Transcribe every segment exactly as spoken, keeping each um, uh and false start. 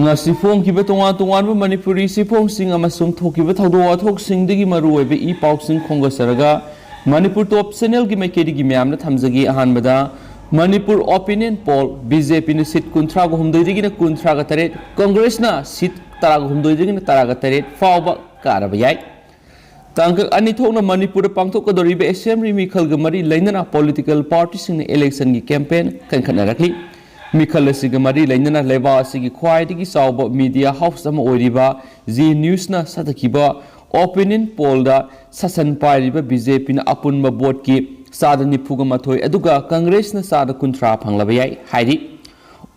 ꯉꯁꯤ ꯐꯣꯡꯈꯤꯕ ꯇꯣꯉꯥꯟ ꯇꯣꯉꯥꯟꯕ ꯃꯅꯤꯄꯨꯔꯤ ꯆꯦꯐꯣꯡꯁꯤꯡ ꯑꯃꯁꯨꯡ ꯊꯣꯛꯈꯤꯕ ꯊꯧꯗꯣꯛ ꯋꯥꯊꯣꯛꯁꯤꯡꯗꯒꯤ ꯃꯔꯨꯑꯣꯏꯕ ꯏ ꯄꯥꯎꯁꯤꯡ ꯈꯣꯝꯒꯠꯆꯔꯒ ꯃꯅꯤꯄꯨꯔ ꯇꯣꯞ ꯆꯦꯅꯦꯜꯒꯤ ꯃꯥꯏꯀꯩꯗꯒꯤ ꯃꯌꯥꯝꯅ ꯊꯝꯖꯒꯦ꯫ ꯑꯍꯥꯟꯕꯗ Manipur opinion poll: B J ꯄꯤꯅ ꯁꯤꯠ ꯀꯨꯟꯊ꯭ꯔꯥꯒ ꯍꯨꯝꯗꯣꯏꯗꯒꯤꯅ ꯀꯨꯟꯊ꯭ꯔꯥꯒ ꯇꯔꯦꯠ, ꯀꯪꯒ꯭ꯔꯦꯁꯅ ꯁꯤꯠ ꯇꯔꯥꯒ ꯍꯨꯝꯗꯣꯏꯗꯒꯤꯅ ꯇꯔꯥꯒ ꯇꯔꯦꯠ ꯐꯥꯎꯕ ꯀꯥꯔꯕ ꯌꯥꯏ꯫ ꯇꯥꯡꯀꯛ ꯑꯅꯤ ꯊꯣꯛꯅ ꯃꯅꯤꯄꯨꯔꯗ ꯄꯥꯡꯊꯣꯛꯀꯗꯧꯔꯤꯕ ꯑꯦꯁꯦꯝꯕ꯭ꯂꯤ ꯃꯤꯈꯜꯒ ꯃꯔꯤ ꯂꯩꯅꯅ ꯄꯣꯂꯤꯇꯤꯀꯦꯜ ꯄꯥꯔꯇꯤꯁꯤꯡꯅ ꯏꯂꯦꯛꯁꯟꯒꯤ ꯀꯦꯝꯄꯦꯟ ꯀꯟꯈꯠꯅꯔꯛꯂꯤ꯫ ꯃꯤꯈꯜ ꯑꯁꯤꯒ ꯃꯔꯤ ꯂꯩꯅꯅ ꯂꯩꯕꯥꯛ ꯑꯁꯤꯒꯤ ꯈ꯭ꯋꯥꯏꯗꯒꯤ ꯆꯥꯎꯕ ꯃꯤꯗꯤꯌꯥ ꯍꯥꯎꯁ ꯑꯃ ꯑꯣꯏꯔꯤꯕ ꯖꯤ ꯅ꯭ꯌꯨꯁꯅ ꯁꯥꯊꯈꯤꯕ ꯑꯣꯄꯤꯅꯤꯌꯟ ꯄꯣꯜꯗ ꯁꯥꯁꯟ ꯄꯥꯏꯔꯤꯕ ꯕꯤ ꯖꯦ ꯄꯤꯅ ꯑꯄꯨꯟꯕ ꯚꯣꯠꯀꯤ ꯆꯥꯗ ꯅꯤꯐꯨꯒ ꯃꯥꯊꯣꯏ ꯑꯗꯨꯒ ꯀꯪꯒ꯭ꯔꯦꯁꯅ ꯆꯥꯗ ꯀꯨꯟꯊ꯭ꯔꯥ ꯐꯪꯂꯕ ꯌꯥꯏ ꯍꯥꯏꯔꯤ꯫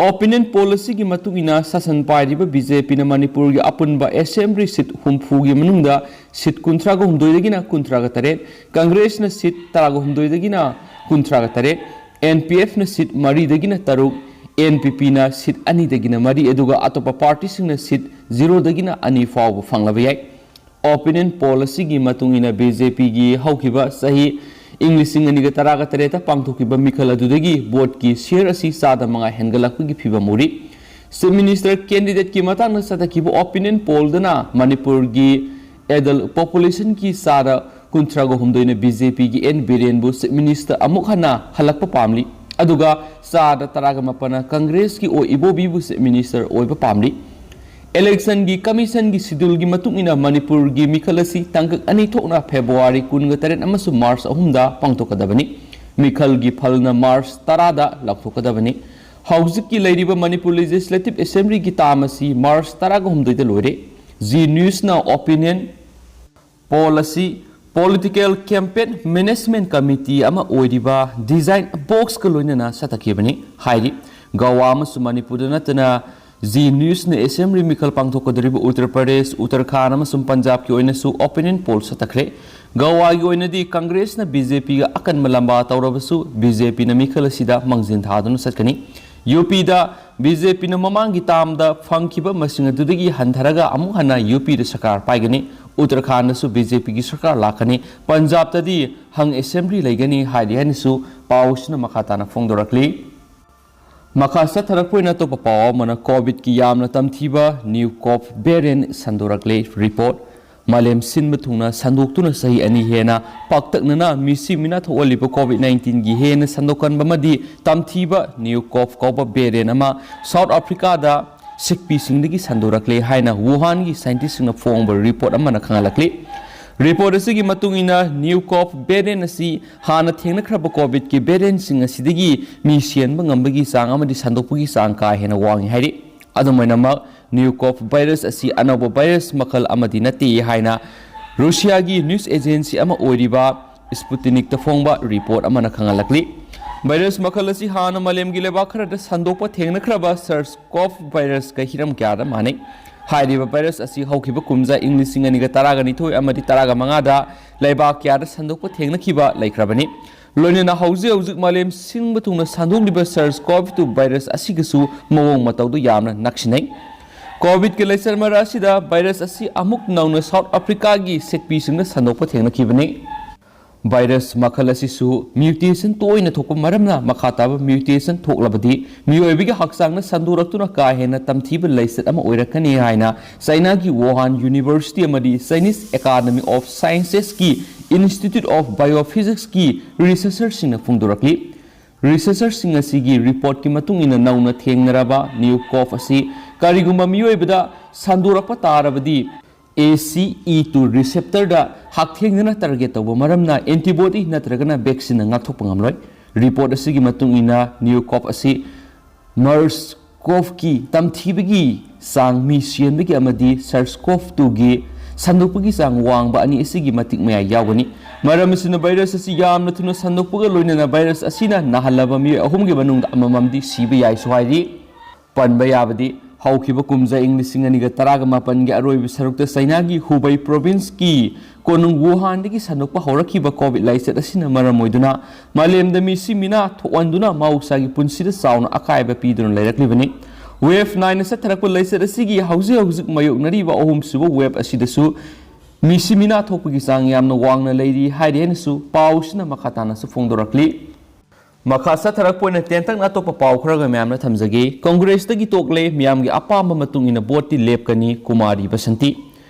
ꯑꯣꯄꯤꯅꯤꯌꯟ ꯄꯣꯜ ꯑꯁꯤꯒꯤ ꯃꯇꯨꯡ ꯏꯟꯅ ꯁꯥꯁꯟ ꯄꯥꯏꯔꯤꯕ ꯕꯤ ꯖꯦ ꯄꯤꯅ ꯃꯅꯤꯄꯨꯔꯒꯤ ꯑꯄꯨꯟꯕ ꯑꯦꯁꯦꯝꯕ꯭ꯂꯤ ꯁꯤꯠ ꯍꯨꯝꯐꯨꯒꯤ ꯃꯅꯨꯡꯗ ꯁꯤꯠ ꯀꯨꯟꯊ꯭ꯔꯥꯒ ꯍꯨꯝꯗꯣꯏꯗꯒꯤꯅ ꯀꯨꯟꯊ꯭ꯔꯥꯒ ꯇꯔꯦꯠ, ꯀꯪꯒ꯭ꯔꯦꯁꯅ ꯁꯤꯠ ꯇꯔꯥꯒ ꯍꯨꯝꯗꯣꯏꯗꯒꯤꯅ ꯀꯨꯟꯊ꯭ꯔꯥꯒ ꯇꯔꯦꯠ, ꯑꯦꯟ ꯄꯤ ꯑꯦꯐꯅ ꯁꯤꯠ ꯃꯔꯤꯗꯒꯤꯅ ꯇꯔꯨꯛ, ꯑꯦꯟ ꯄꯤ ꯄꯤꯅ ꯁꯤꯠ ꯑꯅꯤꯗꯒꯤꯅ ꯃꯔꯤ, ꯑꯗꯨꯒ ꯑꯇꯣꯞꯄ ꯄꯥꯔꯇꯤꯁꯤꯡꯅ ꯁꯤꯠ ꯖꯤꯔꯣꯗꯒꯤꯅ ꯑꯅꯤ ꯐꯥꯎꯕ ꯐꯪꯂꯕ ꯌꯥꯏ꯫ ꯑꯣꯄꯤꯅꯤꯌꯟ ꯄꯣꯜ ꯑꯁꯤꯒꯤ ꯃꯇꯨꯡ ꯏꯟꯅ ꯕꯤ ꯖꯦ ꯄꯤꯒꯤ ꯍꯧꯈꯤꯕ ꯆꯍꯤ ꯏꯪ ꯂꯤꯁꯤꯡ ꯑꯅꯤꯒ ꯇꯔꯥꯒ ꯇꯔꯦꯠꯇ ꯄꯥꯡꯊꯣꯛꯈꯤꯕ ꯃꯤꯈꯜ ꯑꯗꯨꯗꯒꯤ ꯚꯣꯠꯀꯤ ꯁꯤꯌꯔ ꯑꯁꯤ ꯆꯥꯗ ꯃꯉꯥ ꯍꯦꯟꯒꯠꯂꯛꯄꯒꯤ ꯐꯤꯚꯝ ꯎꯔꯤ꯫ ꯆꯤꯐ ꯃꯤꯅꯤꯁꯇꯔ ꯀꯦꯟꯗꯤꯗꯦꯠꯀꯤ ꯃꯇꯥꯡꯗ ꯆꯠꯊꯈꯤꯕ ꯑꯣꯄꯤꯅꯤꯌꯟ ꯄꯣꯜꯗꯅ ꯃꯅꯤꯄꯨꯔꯒꯤ ꯑꯦꯗꯜ ꯄꯣꯄꯨꯂꯦꯁꯟꯒꯤ ꯆꯥꯗ ꯀꯨꯟꯊ꯭ꯔꯥꯒ ꯍꯨꯝꯗꯣꯏꯅ ꯕꯤ ꯖꯦ ꯄꯤꯒꯤ ꯑꯦꯟ ꯕꯤꯔꯦꯟꯕꯨ ꯆꯤꯐ ꯃꯤꯅꯤꯁꯇꯔ ꯑꯃꯨꯛ ꯍꯟꯅ ꯍꯜꯂꯛꯄ ꯄꯥꯝꯂꯤ, ꯑꯗꯨꯒ ꯆꯥꯗ ꯇꯔꯥꯒ ꯃꯥꯄꯟꯅ ꯀꯪꯒ꯭ꯔꯦꯁꯀꯤ ꯑꯣ ꯏꯕꯣꯕꯤꯕꯨ ꯆꯤꯐ ꯃꯤꯅꯤꯁꯇꯔ ꯑꯣꯏꯕ ꯄꯥꯝꯂꯤ꯫ ꯏꯂꯦꯛꯁꯟꯒꯤ ꯀꯃꯤꯁꯟꯒꯤ ꯁꯤꯗꯨꯜꯒꯤ ꯃꯇꯨꯡ ꯏꯟꯅ ꯃꯅꯤꯄꯨꯔꯒꯤ ꯃꯤꯈꯜ ꯑꯁꯤ ꯇꯥꯡꯀꯛ ꯑꯅꯤ ꯊꯣꯛꯅ ꯐꯦꯕ꯭ꯔꯨꯋꯥꯔꯤ ꯀꯨꯟꯒ ꯇꯔꯦꯠ ꯑꯃꯁꯨꯡ ꯃꯥꯔꯆ ꯑꯍꯨꯝꯗ ꯄꯥꯡꯊꯣꯛꯀꯗꯕꯅꯤ꯫ ꯃꯤꯈꯜꯒꯤ ꯐꯜꯅ ꯃꯥꯔꯆ ꯇꯔꯥꯗ ꯂꯥꯎꯊꯣꯛꯀꯗꯕꯅꯤ꯫ ꯍꯧꯖꯤꯛꯀꯤ ꯂꯩꯔꯤꯕ ꯃꯅꯤꯄꯨꯔ ꯂꯦꯖꯤꯁꯂꯦꯇꯤꯚ ꯑꯦꯁꯦꯝꯕ꯭ꯂꯤꯒꯤ ꯇꯥꯝ ꯑꯁꯤ ꯃꯥꯔꯆ ꯇꯔꯥꯒ ꯍꯨꯝꯗꯣꯏꯗ ꯂꯣꯏꯔꯦ꯫ ꯖꯤ ꯅ꯭ꯌꯨꯁꯅ ꯑꯣꯄꯤꯅꯤꯌꯟ ꯄꯣꯜ ꯑꯁꯤ ꯄꯣꯂꯤꯇꯤꯀꯦꯜ ꯀꯦꯝꯄꯦꯟ ꯃꯦꯅꯦꯖꯃꯦꯟ ꯀꯃꯤꯇꯤ ꯑꯃ ꯑꯣꯏꯔꯤꯕ ꯗꯤꯖꯥꯏꯟ ꯕꯣꯛꯁꯀ ꯂꯣꯏꯅꯅ ꯁꯥꯊꯈꯤꯕꯅꯤ ꯍꯥꯏꯔꯤ꯫ ꯒꯋꯥ ꯑꯃꯁꯨꯡ ꯃꯅꯤꯄꯨꯔꯗ ꯅꯠꯇꯅ ꯖꯤ ꯅ꯭ꯌꯨꯁꯅ ꯑꯦꯁꯦꯝꯕ꯭ꯂꯤ ꯃꯤꯈꯜ ꯄꯥꯡꯊꯣꯛꯀꯗꯧꯔꯤꯕ ꯎꯠꯇꯔ ꯄ꯭ꯔꯗꯦꯁ, ꯎꯠꯇꯔꯈꯥꯟꯗ ꯑꯃꯁꯨꯡ ꯄꯟꯖꯥꯕꯀꯤ ꯑꯣꯏꯅꯁꯨ ꯑꯣꯄꯤꯅꯤꯌꯟ ꯄꯣꯜ ꯁꯥꯊꯈ꯭ꯔꯦ꯫ ꯒꯋꯥꯒꯤ ꯑꯣꯏꯅꯗꯤ ꯀꯪꯒ꯭ꯔꯦꯁꯅ ꯕꯤ ꯖꯦ ꯄꯤꯒ ꯑꯀꯟꯕ ꯂꯝꯕꯥ ꯇꯧꯔꯕꯁꯨ, ꯕꯤ ꯖꯦ ꯄꯤꯅ ꯃꯤꯈꯜ ꯑꯁꯤꯗ ꯃꯥꯡꯖꯤꯟ ꯊꯥꯗꯨꯅ ꯆꯠꯀꯅꯤ꯫ ꯌꯨ ꯄꯤꯗ ꯕꯤ ꯖꯦ ꯄꯤꯅ ꯃꯃꯥꯡꯒꯤ ꯇꯥꯝꯗ ꯐꯪꯈꯤꯕ ꯃꯁꯤꯡ ꯑꯗꯨꯗꯒꯤ ꯍꯟꯊꯔꯒ ꯑꯃꯨꯛ ꯍꯟꯅ ꯌꯨ ꯄꯤꯗ ꯁꯔꯀꯥꯔ ꯄꯥꯏꯒꯅꯤ꯫ ꯎꯠꯇꯔꯈꯥꯟꯗꯁꯨ ꯕꯤ ꯖꯦ ꯄꯤꯒꯤ ꯁꯔꯀꯥꯔ ꯂꯥꯛꯀꯅꯤ꯫ ꯄꯟꯖꯥꯕꯇꯗꯤ ꯍꯪ ꯑꯦꯁꯦꯝꯕ꯭ꯂꯤ ꯂꯩꯒꯅꯤ ꯍꯥꯏꯔꯤ ꯍꯥꯏꯅꯁꯨ ꯄꯥꯎꯁꯤꯅ ꯃꯈꯥ ꯇꯥꯅ ꯐꯣꯡꯗꯣꯔꯛꯂꯤ꯫ ꯃꯈꯥ ꯆꯠꯊꯔꯛꯄ ꯑꯣꯏꯅ ꯑꯇꯣꯞꯄ ꯄꯥꯎ ꯑꯃꯅ COVID-ꯀꯤ ꯌꯥꯝꯅ ꯇꯝꯊꯤꯕ new cov variant ꯁꯟꯗꯣꯔꯛꯂꯦ꯫ Report: ꯃꯥꯂꯦꯝ ꯁꯤꯟꯕ ꯊꯨꯡꯅ ꯁꯟꯗꯣꯛꯇꯨꯅ ꯆꯍꯤ ꯑꯅꯤ ꯍꯦꯟꯅ ꯄꯥꯛꯇꯛꯅꯅ ꯃꯤꯁꯤ ꯃꯤꯅꯥ ꯊꯣꯛꯍꯜꯂꯤꯕ COVID-19-ꯒꯤ ꯍꯦꯟꯅ ꯁꯟꯗꯣꯛꯀꯟꯕ ꯑꯃꯗꯤ ꯇꯝꯊꯤꯕ new cov ꯀꯧꯕ variant ꯑꯃ South Africa-ꯗ ꯁꯤꯛꯄꯤꯁꯤꯡꯗꯒꯤ ꯁꯟꯗꯣꯔꯛꯂꯦ ꯍꯥꯏꯅ Wuhan-ꯒꯤ scientist-ꯁꯤꯡꯅ ꯐꯣꯡꯕ report ꯑꯃꯅ ꯈꯪꯍꯜꯂꯛꯂꯤ꯫ Report ꯑꯁꯤꯒꯤ ꯃꯇꯨꯡ ꯏꯟꯅ, new cov variant ꯑꯁꯤ ꯍꯥꯟꯅ ꯊꯦꯡꯅꯈ꯭ꯔꯕ COVID-ꯀꯤ variant-ꯁꯤꯡ ꯑꯁꯤꯗꯒꯤ ꯃꯤ ꯁꯤꯍꯟꯕ ꯉꯝꯕꯒꯤ ꯆꯥꯡ ꯑꯃꯗꯤ ꯁꯟꯗꯣꯛꯄꯒꯤ ꯆꯥꯡ ꯀꯥ ꯍꯦꯟꯅ ꯋꯥꯡꯏ ꯍꯥꯏꯔꯤ꯫ ꯑꯗꯨꯝ ꯑꯣꯏꯅꯃꯛ, new cov virus ꯑꯁꯤ ꯑꯅꯧꯕ virus ꯃꯈꯜ ꯑꯃꯗꯤ ꯅꯠꯇꯦ ꯍꯥꯏꯅ Russia-ꯒꯤ news agency ꯑꯃ ꯑꯣꯏꯔꯤꯕ Sputnik-ꯇ ꯐꯣꯡꯕ report ꯑꯃꯅ ꯈꯪꯍꯜꯂꯛꯂꯤ꯫ Virus ꯃꯈꯜ ꯑꯁꯤ ꯍꯥꯟꯅ ꯃꯥꯂꯦꯝꯒꯤ ꯂꯩꯕꯥꯛ ꯈꯔꯗ ꯁꯟꯗꯣꯛꯄ ꯊꯦꯡꯅꯈ꯭ꯔꯕ SARS-CoV virus-ꯀ ꯍꯤꯔꯝ ꯀꯌꯥꯗ ꯃꯥꯟꯅꯩ꯫ ꯍꯥꯏꯔꯤꯕ virus ꯑꯁꯤ ꯍꯧꯈꯤꯕ ꯀꯨꯝꯖꯥ ꯏꯪ ꯂꯤꯁꯤꯡ ꯑꯅꯤꯒ ꯇꯔꯥꯒ ꯅꯤꯊꯣꯏ ꯑꯃꯗꯤ ꯇꯔꯥꯒ ꯃꯉꯥꯗ ꯂꯩꯕꯥꯛ ꯀꯌꯥꯗ ꯁꯟꯗꯣꯛꯄ ꯊꯦꯡꯅꯈꯤꯕ ꯂꯩꯈ꯭ꯔꯕꯅꯤ꯫ ꯂꯣꯏꯅꯅ ꯍꯧꯖꯤꯛ ꯍꯧꯖꯤꯛ ꯃꯥꯂꯦꯝ ꯁꯤꯟꯕ ꯊꯨꯡꯅ ꯁꯟꯗꯣꯛꯂꯤꯕ SARS-CoV two virus ꯑꯁꯤꯒꯁꯨ ꯃꯑꯣꯡ ꯃꯇꯧꯗꯨ ꯌꯥꯝꯅ ꯅꯛꯁꯤꯟꯅꯩ꯫ COVID-ꯀꯤ ꯂꯥꯏꯆꯠ ꯃꯔꯛ ꯑꯁꯤꯗ virus ꯑꯁꯤ ꯑꯃꯨꯛ ꯅꯧꯅ South Africa-ꯒꯤ ꯁꯦꯛꯄꯤꯁꯤꯡꯗ ꯁꯟꯗꯣꯛꯄ ꯊꯦꯡꯅꯈꯤꯕꯅꯤ꯫ Virus ꯃꯈꯜ ꯑꯁꯤꯁꯨ mutation ꯇꯣꯏꯅ ꯊꯣꯛꯄ ꯃꯔꯝꯅ, ꯃꯈꯥ ꯇꯥꯕ mutation ꯊꯣꯛꯂꯕꯗꯤ ꯃꯤꯑꯣꯏꯕꯒꯤ ꯍꯛꯆꯥꯡꯅ ꯁꯟꯗꯣꯔꯛꯇꯨꯅ ꯀꯥ ꯍꯦꯟꯅ ꯇꯝꯊꯤꯕ ꯂꯥꯏꯆꯠ ꯑꯃ ꯑꯣꯏꯔꯛꯀꯅꯤ ꯍꯥꯏꯅ China-ꯒꯤ Wuhan University ꯑꯃꯗꯤ Chinese Academy of Sciences-ꯀꯤ Institute of Biophysics-ꯀꯤ researcher-ꯁꯤꯡꯅ ꯐꯣꯡꯗꯣꯔꯛꯂꯤ꯫ Researcher-ꯁꯤꯡ ꯑꯁꯤꯒꯤ report-ꯀꯤ ꯃꯇꯨꯡ ꯏꯟꯅ, ꯅꯧꯅ ꯊꯦꯡꯅꯔꯕ new cov ꯑꯁꯤ ꯀꯔꯤꯒꯨꯝꯕ ꯃꯤꯑꯣꯏꯕꯗ ꯁꯟꯗꯣꯔꯛꯄ ꯇꯥꯔꯕꯗꯤ, A C E two receptor-ꯗ ꯍꯛꯊꯦꯡꯅꯅ target ꯇꯧꯕ ꯃꯔꯝꯅ antibody ꯅꯠꯇ꯭ꯔꯒꯅ vaccine-ꯅ ꯉꯥꯛꯊꯣꯛꯄ ꯉꯝꯂꯣꯏ꯫ Report ꯑꯁꯤꯒꯤ ꯃꯇꯨꯡ ꯏꯟꯅ, new cov ꯑꯁꯤ MERS-CoV-ꯀꯤ ꯇꯝꯊꯤꯕꯒꯤ ꯆꯥꯡ, ꯃꯤ ꯁꯤꯍꯟꯕꯒꯤ ꯑꯃꯗꯤ SARS-CoV two-ꯒꯤ ꯁꯟꯗꯣꯛꯄꯒꯤ ꯆꯥꯡ ꯋꯥꯡꯕ ꯑꯅꯤ ꯑꯁꯤꯒꯤ ꯃꯇꯤꯛ ꯃꯌꯥꯏ ꯌꯥꯎꯒꯅꯤ꯫ ꯃꯔꯝ ꯑꯁꯤꯅ, virus ꯑꯁꯤ ꯌꯥꯝꯅ ꯊꯨꯅ ꯁꯟꯗꯣꯛꯄꯒ ꯂꯣꯏꯅꯅ virus ꯑꯁꯤꯅ ꯅꯥꯍꯜꯂꯕ ꯃꯤꯑꯣꯏ ꯑꯍꯨꯝꯒꯤ ꯃꯅꯨꯡꯗ ꯑꯃꯃꯝꯗꯤ ꯁꯤꯕ ꯌꯥꯏꯁꯨ ꯍꯥꯏꯔꯤ꯫ ꯄꯟꯕ ꯌꯥꯕꯗꯤ, ꯍꯧꯈꯤꯕ ꯀꯨꯝꯖꯥ ꯏꯪ ꯂꯤꯁꯤꯡ ꯑꯅꯤꯒ ꯇꯔꯥꯒ ꯃꯥꯄꯟꯒꯤ ꯑꯔꯣꯏꯕ ꯁꯔꯨꯛꯇ China-ꯒꯤ Hubei province-ꯀꯤ ꯀꯣꯅꯨꯡ Wuhan-ꯗꯒꯤ ꯁꯟꯗꯣꯛꯄ ꯍꯧꯔꯛꯈꯤꯕ COVID ꯂꯥꯏꯆꯠ ꯑꯁꯤꯅ ꯃꯔꯝ ꯑꯣꯏꯗꯨꯅ ꯃꯥꯂꯦꯝꯗ ꯃꯤꯁꯤ ꯃꯤꯅꯥ ꯊꯣꯛꯍꯟꯗꯨꯅ ꯃꯍꯧꯁꯥꯒꯤ ꯄꯨꯟꯁꯤꯗ ꯆꯥꯎꯅ ꯑꯀꯥꯏꯕ ꯄꯤꯗꯨꯅ ꯂꯩꯔꯛꯂꯤꯕꯅꯤ꯫ Wave nine-ꯅ ꯆꯠꯊꯔꯛꯄ ꯂꯥꯏꯆꯠ ꯑꯁꯤꯒꯤ ꯍꯧꯖꯤꯛ ꯍꯧꯖꯤꯛ ꯃꯥꯌꯣꯛꯅꯔꯤꯕ ꯑꯍꯨꯝꯁꯨꯕ wave ꯑꯁꯤꯗꯁꯨ ꯃꯤꯁꯤ ꯃꯤꯅꯥ ꯊꯣꯛꯄꯒꯤ ꯆꯥꯡ ꯌꯥꯝꯅ ꯋꯥꯡꯅ ꯂꯩꯔꯤ ꯍꯥꯏꯔꯤ ꯍꯥꯏꯅꯁꯨ ꯄꯥꯎꯁꯤꯅ ꯃꯈꯥ ꯇꯥꯅꯁꯨ ꯐꯣꯡꯗꯣꯔꯛꯂꯤ꯫ ꯃꯈꯥ ꯆꯠꯊꯔꯛꯄ ꯑꯣꯏꯅ ꯇꯦꯟꯇꯛꯅ ꯑꯇꯣꯞꯄ ꯄꯥꯎ ꯈꯔꯒ ꯃꯌꯥꯝꯅ ꯊꯝꯖꯒꯦ꯫ ꯀꯣꯡꯒ꯭ꯔꯦꯁꯇꯒꯤ ꯇꯣꯛꯂꯦ, ꯃꯤꯌꯥꯝꯒꯤ ꯑꯄꯥꯝꯕ ꯃꯇꯨꯡ ꯏꯟꯅ ꯚꯣꯠꯇꯤ ꯂꯦꯞꯀꯅꯤ, ꯀꯨꯃꯥꯔꯤ ꯕꯁꯟꯇꯤ꯫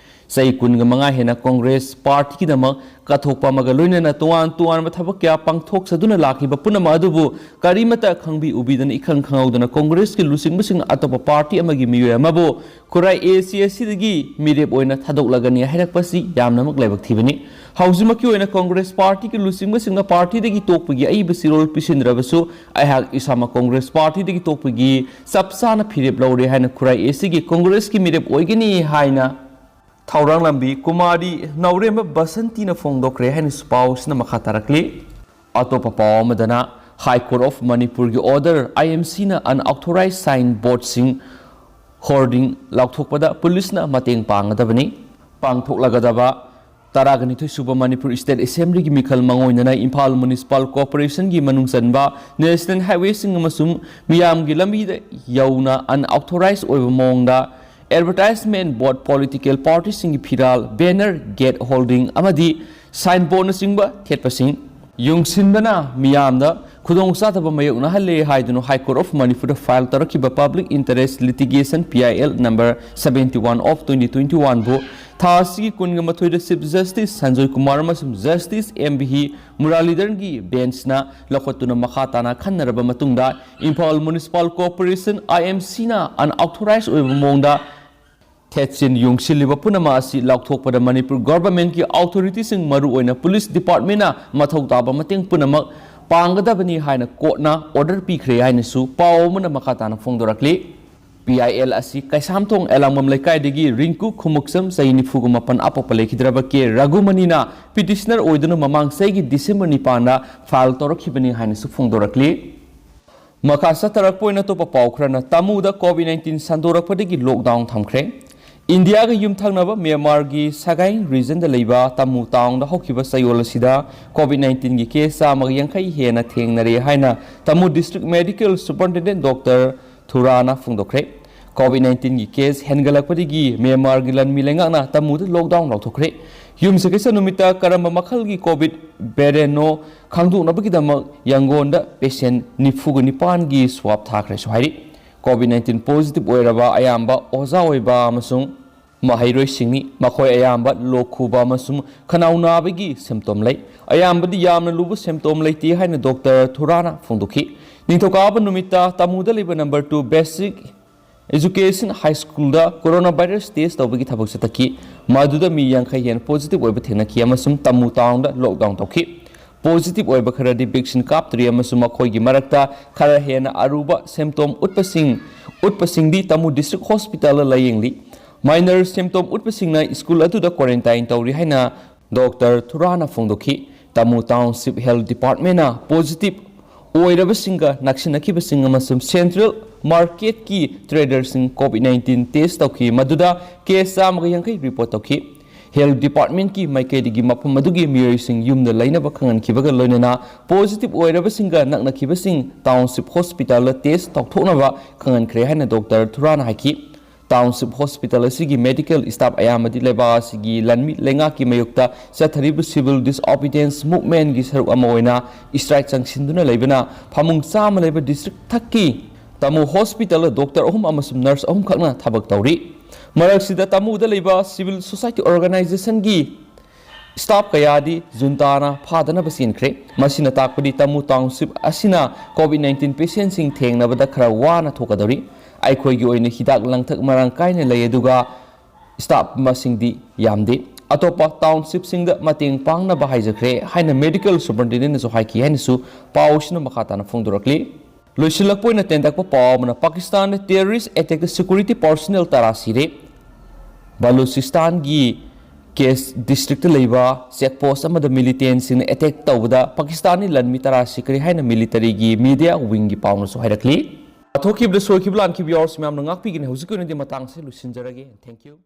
ꯆꯍꯤ ꯀꯨꯟꯒ ꯃꯉꯥ ꯍꯦꯟꯅ ꯀꯣꯡꯒ꯭ꯔꯦꯁ ꯄꯥꯔꯇꯤꯒꯤꯗꯃꯛ ꯀꯠꯊꯣꯛꯄ ꯑꯃꯒ ꯂꯣꯏꯅꯅ ꯇꯣꯉꯥꯟ ꯇꯣꯉꯥꯟꯕ ꯊꯕꯛ ꯀꯌꯥ ꯄꯥꯡꯊꯣꯛꯆꯗꯨꯅ ꯂꯥꯛꯈꯤꯕ ꯄꯨꯝꯅꯃꯛ ꯑꯗꯨꯕꯨ ꯀꯔꯤꯃꯠꯇ ꯈꯪꯕꯤ ꯎꯕꯤꯗꯅ, ꯏꯈꯪ ꯈꯪꯍꯧꯗꯅ ꯀꯣꯡꯒ꯭ꯔꯦꯁꯀꯤ ꯂꯨꯆꯤꯡꯕꯁꯤꯡꯅ ꯑꯇꯣꯞꯄ ꯄꯥꯔꯇꯤ ꯑꯃꯒꯤ ꯃꯤꯑꯣꯏ ꯑꯃꯕꯨ ꯈꯨꯔꯥꯏ ꯑꯦ ꯁꯤ ꯑꯦꯁ ꯁꯤꯗꯒꯤ ꯃꯤꯔꯦꯞ ꯑꯣꯏꯅ ꯊꯥꯗꯣꯛꯂꯒꯅꯤ ꯍꯥꯏꯔꯛꯄꯁꯤ ꯌꯥꯝꯅꯃꯛ ꯂꯥꯏꯕꯛ ꯊꯤꯕꯅꯤ꯫ ꯍꯧꯖꯤꯛꯃꯛꯀꯤ ꯑꯣꯏꯅ ꯀꯣꯡꯒ꯭ꯔꯦꯁ ꯄꯥꯔꯇꯤꯒꯤ ꯂꯨꯆꯤꯡꯕꯁꯤꯡꯅ ꯄꯥꯔꯇꯤꯗꯒꯤ ꯇꯣꯛꯄꯒꯤ ꯑꯏꯕ ꯆꯦꯔꯣꯜ ꯄꯤꯁꯤꯟꯗ꯭ꯔꯕꯁꯨ, ꯑꯩꯍꯥꯛ ꯏꯁꯥꯃꯛ ꯀꯣꯡꯒ꯭ꯔꯦꯁ ꯄꯥꯔꯇꯤꯗꯒꯤ ꯇꯣꯛꯄꯒꯤ ꯆꯞ ꯆꯥꯅ ꯐꯤꯔꯦꯞ ꯂꯧꯔꯦ ꯍꯥꯏꯅ ꯈꯨꯔꯥꯏ ꯑꯦ ꯁꯤꯒꯤ ꯀꯣꯡꯒ꯭ꯔꯦꯁꯀꯤ ꯃꯤꯔꯦꯞ ꯑꯣꯏꯒꯅꯤ ꯍꯥꯏꯅ ꯊꯧꯔꯥꯡꯂꯝꯕꯤ ꯀꯨꯃꯥꯔꯤ ꯅꯧꯔꯦꯝꯕ ꯕꯁꯟꯇꯤꯅ ꯐꯣꯡꯗꯣꯛꯈ꯭ꯔꯦ ꯍꯥꯏꯅꯁꯨ ꯄꯥꯎꯁꯤꯅ ꯃꯈꯥ ꯇꯥꯔꯛꯂꯤ꯫ ꯑꯇꯣꯞꯄ ꯄꯥꯎ ꯑꯃꯗꯅ, ꯍꯥꯏ ꯀꯣꯔꯠ ꯑꯣꯐ ꯃꯅꯤꯄꯨꯔꯒꯤ ꯑꯣꯔꯗꯔ, ꯑꯥꯏ ꯑꯦꯝ ꯁꯤꯅ ꯑꯟꯑꯣꯊꯣꯔꯥꯏꯖ ꯁꯥꯏꯟ ꯕꯣꯔꯗꯁꯤꯡ ꯍꯣꯔꯗꯤꯡ ꯂꯥꯎꯊꯣꯛꯄꯗ ꯄꯨꯂꯤꯁꯅ ꯃꯇꯦꯡ ꯄꯥꯡꯒꯗꯕꯅꯤ꯫ ꯄꯥꯡꯊꯣꯛꯂꯒꯗꯕ ꯇꯔꯥꯒ ꯅꯤꯊꯣꯏ ꯁꯨꯕ ꯃꯅꯤꯄꯨꯔ ꯁ꯭ꯇꯦꯠ ꯑꯦꯁꯦꯝꯕ꯭ꯂꯤꯒꯤ ꯃꯤꯈꯜ ꯃꯉꯣꯏꯗꯅ ꯏꯝꯐꯥꯜ ꯃ꯭ꯌꯨꯅꯤꯁꯤꯄꯥꯜ ꯀꯣꯔꯄꯣꯔꯦꯁꯟꯒꯤ ꯃꯅꯨꯡ ꯆꯟꯕ ꯅꯦꯁꯅꯦꯜ ꯍꯥꯏꯋꯦꯁꯤꯡ ꯑꯃꯁꯨꯡ ꯃꯤꯌꯥꯝꯒꯤ ꯂꯝꯕꯤꯗ ꯌꯧꯅ ꯑꯟꯑꯣꯊꯣꯔꯥꯏꯖ ꯑꯣꯏꯕ ꯃꯑꯣꯡꯗ ꯑꯦꯗꯚꯔꯇꯥꯏꯖꯃꯦꯟ ꯕꯣꯔꯗ, ꯄꯣꯂꯤꯇꯤꯀꯦꯜ ꯄꯥꯔꯇꯤꯁꯤꯡꯒꯤ ꯐꯤꯔꯥꯜ, ꯕꯦꯅꯔ, ꯒꯦꯠ ꯍꯣꯜꯗꯤꯡ ꯑꯃꯗꯤ ꯁꯥꯏꯟ ꯕꯣꯔꯗꯅꯆꯤꯡꯕ ꯊꯦꯠꯄꯁꯤꯡ ꯌꯨꯡꯁꯤꯟꯕꯅ ꯃꯤꯌꯥꯝꯗ ꯈꯨꯗꯣꯡꯆꯥꯗꯕ ꯃꯥꯌꯣꯛꯅꯍꯜꯂꯦ ꯍꯥꯏꯗꯨꯅ ꯍꯥꯏ ꯀꯣꯔꯠ ꯑꯣꯐ ꯃꯅꯤꯄꯨꯔꯗ ꯐꯥꯏꯜ ꯇꯧꯔꯛꯈꯤꯕ public interest litigation, P I L, number seventy one of twenty twenty one ꯕꯨ ꯊꯥ ꯑꯁꯤꯒꯤ ꯀꯨꯟꯒ ꯃꯥꯊꯣꯏꯗ ꯆꯤꯐ ꯖꯁꯇꯤꯁ ꯁꯟꯖꯣꯏ ꯀꯨꯃꯥꯔ ꯑꯃꯁꯨꯡ ꯖꯁꯇꯤꯁ ꯑꯦꯝ ꯚꯤ ꯃꯨꯔꯥꯂꯤꯙꯔꯟꯒꯤ ꯕꯦꯟꯆꯅ ꯂꯧꯈꯠꯇꯨꯅ ꯃꯈꯥ ꯇꯥꯅ ꯈꯟꯅꯔꯕ ꯃꯇꯨꯡꯗ ꯏꯝꯐꯥꯜ ꯃ꯭ꯌꯨꯅꯤꯁꯤꯄꯥꯜ ꯀꯣꯔꯄꯣꯔꯦꯁꯟ, ꯑꯥꯏ ꯑꯦꯝ ꯁꯤꯅ ꯑꯟꯑꯣꯊꯣꯔꯥꯏꯖ ꯑꯣꯏꯕ ꯃꯑꯣꯡꯗ ꯊꯦꯠꯆꯤꯟ ꯌꯨꯡꯁꯤꯜꯂꯤꯕ ꯄꯨꯝꯅꯃꯛ ꯑꯁꯤ ꯂꯥꯎꯊꯣꯛꯄꯗ ꯃꯅꯤꯄꯨꯔ ꯒꯣꯚꯔꯟꯃꯦꯟꯠꯀꯤ ꯑꯣꯊꯣꯔꯤꯇꯤꯁꯤꯡ, ꯃꯔꯨꯑꯣꯏꯅ ꯄꯨꯂꯤꯁ ꯗꯤꯄꯥꯔꯠꯃꯦꯟꯠꯅ ꯃꯊꯧ ꯇꯥꯕ ꯃꯇꯦꯡ ꯄꯨꯝꯅꯃꯛ ꯄꯥꯡꯒꯗꯕꯅꯤ ꯍꯥꯏꯅ ꯀꯣꯔꯠꯅ ꯑꯣꯔꯗꯔ ꯄꯤꯈ꯭ꯔꯦ ꯍꯥꯏꯅꯁꯨ ꯄꯥꯎ ꯑꯃꯅ ꯃꯈꯥ ꯇꯥꯅ ꯐꯣꯡꯗꯣꯔꯛꯂꯤ꯫ ꯄꯤ ꯑꯥꯏ ꯑꯦꯜ ꯑꯁꯤ ꯀꯩꯁꯥꯝꯊꯣꯡ ꯑꯦꯂꯥꯡꯕꯝ ꯂꯩꯀꯥꯏꯗꯒꯤ ꯔꯤꯡꯀꯨ ꯈꯨꯃꯨꯛꯁꯝ, ꯆꯍꯤ ꯅꯤꯐꯨꯒ ꯃꯥꯄꯟ, ꯑꯄꯣꯛꯄ ꯂꯩꯈꯤꯗ꯭ꯔꯕ ꯀꯦ ꯔꯘꯨꯃꯅꯤꯅ ꯄꯤꯇꯤꯁꯅꯔ ꯑꯣꯏꯗꯨꯅ ꯃꯃꯥꯡ ꯆꯍꯤꯒꯤ ꯗꯤꯁꯦꯝꯕꯔ ꯅꯤꯄꯥꯟꯗ ꯐꯥꯏꯜ ꯇꯧꯔꯛꯈꯤꯕꯅꯤ ꯍꯥꯏꯅꯁꯨ ꯐꯣꯡꯗꯣꯔꯛꯂꯤ꯫ ꯃꯈꯥ ꯆꯠꯊꯔꯛꯄ ꯑꯣꯏꯅ ꯑꯇꯣꯞꯄ ꯄꯥꯎ ꯈꯔꯅ, ꯇꯥꯃꯨꯗ ꯀꯣꯚꯤꯗ ꯅꯥꯏꯟꯇꯤꯟ ꯁꯟꯗꯣꯔꯛꯄꯗꯒꯤ ꯂꯣꯛꯗꯥꯎꯟ ꯊꯝꯈ꯭ꯔꯦ꯫ ꯏꯟꯗꯤꯌꯥꯒ ꯌꯨꯝꯊꯪꯅꯕ ꯃ꯭ꯌꯥꯟꯃꯥꯔꯒꯤ ꯁꯒꯥꯏ ꯔꯤꯖꯟꯗ ꯂꯩꯕ ꯇꯥꯃꯨ ꯇꯥꯎꯟꯗ ꯍꯧꯈꯤꯕ ꯆꯌꯣꯜ ꯑꯁꯤꯗ ꯀꯣꯚꯤꯗ ꯅꯥꯏꯟꯇꯤꯟꯒꯤ ꯀꯦꯁ ꯆꯥꯝꯃꯒ ꯌꯥꯡꯈꯩ ꯍꯦꯟꯅ ꯊꯦꯡꯅꯔꯦ ꯍꯥꯏꯅ Tamu district medical superintendent doctor ꯊꯨꯔꯥꯅ ꯐꯣꯡꯗꯣꯛꯈ꯭ꯔꯦ꯫ ꯀꯣꯚꯤꯗ ꯅꯥꯏꯟꯇꯤꯟꯒꯤ ꯀꯦꯁ ꯍꯦꯟꯒꯠꯂꯛꯄꯗꯒꯤ ꯃ꯭ꯌꯥꯟꯃꯥꯔꯒꯤ ꯂꯟꯃꯤ ꯂꯩꯉꯥꯛꯅ ꯇꯃꯨꯗ ꯂꯣꯛꯗꯥꯎꯟ ꯂꯥꯎꯊꯣꯛꯈ꯭ꯔꯦ꯫ ꯌꯨꯝꯁꯀꯩꯁ ꯅꯨꯃꯤꯠꯇ ꯀꯔꯝꯕ ꯃꯈꯜꯒꯤ ꯀꯣꯚꯤꯗ ꯚꯦꯔꯤꯌꯦꯟꯠꯅꯣ ꯈꯪꯗꯣꯛꯅꯕꯒꯤꯗꯃꯛ ꯌꯪꯒꯣꯟꯗ ꯄꯦꯁꯦꯟꯠ ꯅꯤꯐꯨꯒ ꯅꯤꯄꯥꯟꯒꯤ ꯁ꯭ꯋꯥꯕ ꯊꯥꯈ꯭ꯔꯦꯁꯨ ꯍꯥꯏꯔꯤ꯫ ꯀꯣꯚꯤꯗ ꯅꯥꯏꯟꯇꯤꯟ ꯄꯣꯖꯤꯇꯤꯚ ꯑꯣꯏꯔꯕ ꯑꯌꯥꯝꯕ ꯑꯣꯖꯥ ꯑꯣꯏꯕ ꯑꯃꯁꯨꯡ ꯃꯍꯩꯔꯣꯏꯁꯤꯡꯅꯤ꯫ ꯃꯈꯣꯏ ꯑꯌꯥꯝꯕ ꯂꯣꯛ ꯈꯨꯕ ꯑꯃꯁꯨꯡ ꯈꯅꯥꯎ ꯅꯥꯕꯒꯤ ꯁꯤꯝꯇꯣꯝ ꯂꯩ꯫ ꯑꯌꯥꯝꯕꯗꯤ ꯌꯥꯝꯅ ꯂꯨꯕ ꯁꯤꯝꯇꯣꯝ ꯂꯩꯇꯦ ꯍꯥꯏꯅ ꯗꯣꯛꯇꯔ ꯊꯨꯔꯥꯅ ꯐꯣꯡꯗꯣꯛꯈꯤ꯫ ꯅꯤꯡꯊꯧꯀꯥꯕ ꯅꯨꯃꯤꯠꯇ ꯇꯃꯨꯗ ꯂꯩꯕ ꯅꯝꯕꯔ ꯇꯨ ꯕꯦꯁꯤꯛ ꯑꯦꯖꯨꯀꯦꯁꯟ ꯍꯥꯏ ꯁ꯭ꯀꯨꯜꯗ ꯀꯣꯔꯣꯅꯥ ꯚꯥꯏꯔꯁ ꯇꯦꯁ ꯇꯧꯕꯒꯤ ꯊꯕꯛ ꯆꯠꯊꯈꯤ꯫ ꯃꯗꯨꯗ ꯃꯤ ꯌꯥꯡꯈꯩ ꯍꯦꯟꯅ ꯄꯣꯖꯤꯇꯤꯚ ꯑꯣꯏꯕ ꯊꯦꯡꯅꯈꯤ ꯑꯃꯁꯨꯡ ꯇꯃꯨ ꯇꯥꯎꯟꯗ ꯂꯣꯛꯗꯥꯎꯟ ꯇꯧꯈꯤ꯫ ꯄꯣꯖꯤꯇꯤꯚ ꯑꯣꯏꯕ ꯈꯔꯗꯤ ꯚꯦꯛꯁꯤꯟ ꯀꯥꯞꯇ꯭ꯔꯤ ꯑꯃꯁꯨꯡ ꯃꯈꯣꯏꯒꯤ ꯃꯔꯛꯇ ꯈꯔ ꯍꯦꯟꯅ ꯑꯔꯨꯕ ꯁꯤꯝꯇꯣꯝ ꯎꯠꯄꯁꯤꯡ, ꯎꯠꯄꯁꯤꯡꯗꯤ ꯇꯃꯨ ꯗꯤꯁꯇ꯭ꯔꯤꯛ ꯍꯣꯁꯄꯤꯇꯥꯜꯗ ꯂꯥꯌꯦꯡꯂꯤ꯫ ꯃꯥꯏꯅꯔ ꯁꯤꯝꯇꯣꯝ ꯎꯠꯄꯁꯤꯡꯅ ꯁ꯭ꯀꯨꯜ ꯑꯗꯨꯗ ꯀ꯭ꯋꯥꯔꯦꯟꯇꯥꯏꯟ ꯇꯧꯔꯤ ꯍꯥꯏꯅ ꯗꯣꯛꯇꯔ ꯊꯨꯔꯥꯅ ꯐꯣꯡꯗꯣꯛꯈꯤ꯫ ꯇꯃꯨ ꯇꯥꯎꯟꯁꯤꯞ ꯍꯦꯜꯊ ꯗꯤꯄꯥꯔꯠꯃꯦꯟꯠꯅ ꯄꯣꯖꯤꯇꯤꯚ ꯑꯣꯏꯔꯕꯁꯤꯡꯒ ꯅꯛꯁꯤꯟꯅꯈꯤꯕꯁꯤꯡ ꯑꯃꯁꯨꯡ ꯁꯦꯟꯇ꯭ꯔꯦꯜ ꯃꯥꯔꯀꯦꯠꯀꯤ ꯇ꯭ꯔꯦꯗꯔꯁꯤꯡ ꯀꯣꯚꯤꯗ ꯅꯥꯏꯟꯇꯤꯟ ꯇꯦꯁ ꯇꯧꯈꯤ, ꯃꯗꯨꯗ ꯀꯦꯁ ꯆꯥꯝꯃꯒ ꯌꯥꯡꯈꯩ ꯔꯤꯄꯣꯔꯠ ꯇꯧꯈꯤ꯫ ꯍꯦꯜꯊ ꯗꯤꯄꯥꯔꯠꯃꯦꯟꯠꯀꯤ ꯃꯥꯏꯀꯩꯗꯒꯤ ꯃꯐꯝ ꯑꯗꯨꯒꯤ ꯃꯤꯑꯣꯏꯁꯤꯡ ꯌꯨꯝꯗ ꯂꯩꯅꯕ ꯈꯪꯍꯟꯈꯤꯕꯒ ꯂꯣꯏꯅꯅ ꯄꯣꯖꯤꯇꯤꯚ ꯑꯣꯏꯔꯕꯁꯤꯡꯒ ꯅꯛꯅꯈꯤꯕꯁꯤꯡ ꯇꯥꯎꯟꯁꯤꯞ ꯍꯣꯁꯄꯤꯇꯥꯜꯗ ꯇꯦꯁ ꯇꯧꯊꯣꯛꯅꯕ ꯈꯪꯍꯟꯈ꯭ꯔꯦ ꯍꯥꯏꯅ ꯗꯣꯛꯇꯔ ꯊꯨꯔꯥꯅ ꯍꯥꯏꯈꯤ꯫ ꯇꯥꯎꯟꯁꯤꯞ ꯍꯣꯁꯄꯤꯇꯥꯜ ꯑꯁꯤꯒꯤ ꯃꯦꯗꯤꯀꯦꯜ ꯁ꯭ꯇꯥꯐ ꯑꯌꯥꯝꯕꯗꯤ ꯂꯩꯕꯥꯛ ꯑꯁꯤꯒꯤ ꯂꯟꯃꯤ ꯂꯩꯉꯥꯛꯀꯤ ꯃꯥꯌꯣꯛꯇ ꯆꯠꯊꯔꯤꯕ ꯁꯤꯚꯤꯜ ꯗꯤꯁꯑꯣꯕꯤꯗꯤꯌꯦꯟꯁ ꯃꯨꯚꯃꯦꯟꯠꯀꯤ ꯁꯔꯨꯛ ꯑꯃ ꯑꯣꯏꯅ ꯁ꯭ꯇ꯭ꯔꯥꯏꯛ ꯆꯪꯁꯤꯟꯗꯨꯅ ꯂꯩꯕꯅ ꯐꯃꯨꯡ ꯆꯥꯝꯃ ꯂꯩꯕ ꯗꯤꯁꯇ꯭ꯔꯤꯛ ꯊꯛꯀꯤ ꯇꯃꯨ ꯍꯣꯁꯄꯤꯇꯥꯜꯗ ꯗꯣꯛꯇꯔ ꯑꯍꯨꯝ ꯑꯃꯁꯨꯡ ꯅꯔꯁ ꯑꯍꯨꯝ ꯈꯛꯅ ꯊꯕꯛ ꯇꯧꯔꯤ꯫ ꯃꯔꯛꯁꯤꯗ ꯇꯃꯨꯗ ꯂꯩꯕ ꯁꯤꯚꯤꯜ ꯁꯣꯁꯥꯏꯇꯤ ꯑꯣꯔꯒꯅꯥꯏꯖꯦꯁꯟꯒꯤ ꯁ꯭ꯇꯥꯐ ꯀꯌꯥꯗꯤ ꯖꯨꯟꯇꯥꯅ ꯐꯥꯗꯅꯕ ꯆꯦꯟꯈ꯭ꯔꯦ꯫ ꯃꯁꯤꯅ ꯇꯥꯛꯄꯗꯤ ꯇꯃꯨ ꯇꯥꯎꯟꯁꯤꯞ ꯑꯁꯤꯅ ꯀꯣꯚꯤꯗ ꯅꯥꯏꯟꯇꯤꯟ ꯄꯦꯁꯦꯟꯠꯁꯤꯡ ꯊꯦꯡꯅꯕꯗ ꯈꯔ ꯋꯥꯅ ꯊꯣꯛꯀꯗꯧꯔꯤ꯫ ꯑꯩꯈꯣꯏꯒꯤ ꯑꯣꯏꯅ ꯍꯤꯗꯥꯛ ꯂꯥꯡꯊꯛ ꯃꯔꯥꯡ ꯀꯥꯏꯅ ꯂꯩ, ꯑꯗꯨꯒ ꯁ꯭ꯇꯥꯐ ꯃꯁꯤꯡꯗꯤ ꯌꯥꯝꯗꯦ꯫ ꯑꯇꯣꯞꯄ ꯇꯥꯎꯟꯁꯤꯞꯁꯤꯡꯗ ꯃꯇꯦꯡ ꯄꯥꯡꯅꯕ ꯍꯥꯏꯖꯈ꯭ꯔꯦ ꯍꯥꯏꯅ ꯃꯦꯗꯤꯀꯦꯜ ꯁꯨꯄꯔꯤꯟꯇꯦꯟꯗꯦꯟꯠꯅꯁꯨ ꯍꯥꯏꯈꯤ ꯍꯥꯏꯅꯁꯨ ꯄꯥꯎꯁꯤꯅ ꯃꯈꯥ ꯇꯥꯅ ꯐꯣꯡꯗꯣꯔꯛꯂꯤ꯫ ꯂꯣꯏꯁꯤꯜꯂꯛꯄ ꯑꯣꯏꯅ ꯇꯦꯟꯇꯛꯄ ꯄꯥꯎ ꯑꯃꯅ, ꯄꯥꯀꯤꯁꯇꯥꯟꯗ ꯇꯦꯔꯣꯔꯤꯁ꯭ꯠ ꯑꯦꯇꯦꯛꯇ ꯁꯦꯀ꯭ꯌꯨꯔꯤꯇꯤ ꯄꯥꯔꯁꯣꯅꯦꯜ ꯇꯔꯥ ꯁꯤꯔꯦ꯫ ꯕꯂꯨꯆꯤꯁꯇꯥꯟꯒꯤ ꯀꯦꯁ ꯗꯤꯁꯇ꯭ꯔꯤꯛꯇ ꯂꯩꯕ ꯆꯦꯛ ꯄꯣꯁ꯭ꯠ ꯑꯃꯗ ꯃꯤꯂꯤꯇꯦꯟꯠꯁꯤꯡꯅ ꯑꯦꯇꯦꯛ ꯇꯧꯕꯗ ꯄꯥꯀꯤꯁꯇꯥꯟꯒꯤ ꯂꯟꯃꯤ ꯇꯔꯥ ꯁꯤꯈ꯭ꯔꯦ ꯍꯥꯏꯅ ꯃꯤꯂꯤꯇꯔꯤꯒꯤ ꯃꯤꯗꯤꯌꯥ ꯋꯤꯡꯒꯤ ꯄꯥꯎꯅꯁꯨ ꯍꯥꯏꯔꯛꯂꯤ꯫ ꯊꯣꯛꯈꯤꯕꯗ ꯁꯣꯏꯈꯤꯕ ꯂꯥꯟꯈꯤꯕ ꯌꯥꯎꯔꯁꯨ ꯃꯌꯥꯝꯅ ꯉꯥꯛꯄꯤꯒꯅꯤ꯫ ꯍꯧꯖꯤꯛꯀꯤ ꯑꯣꯏꯅꯗꯤ ꯃꯇꯥꯡꯁꯦ ꯂꯣꯏꯁꯤꯟꯖꯔꯒꯦ꯫ Thank you꯫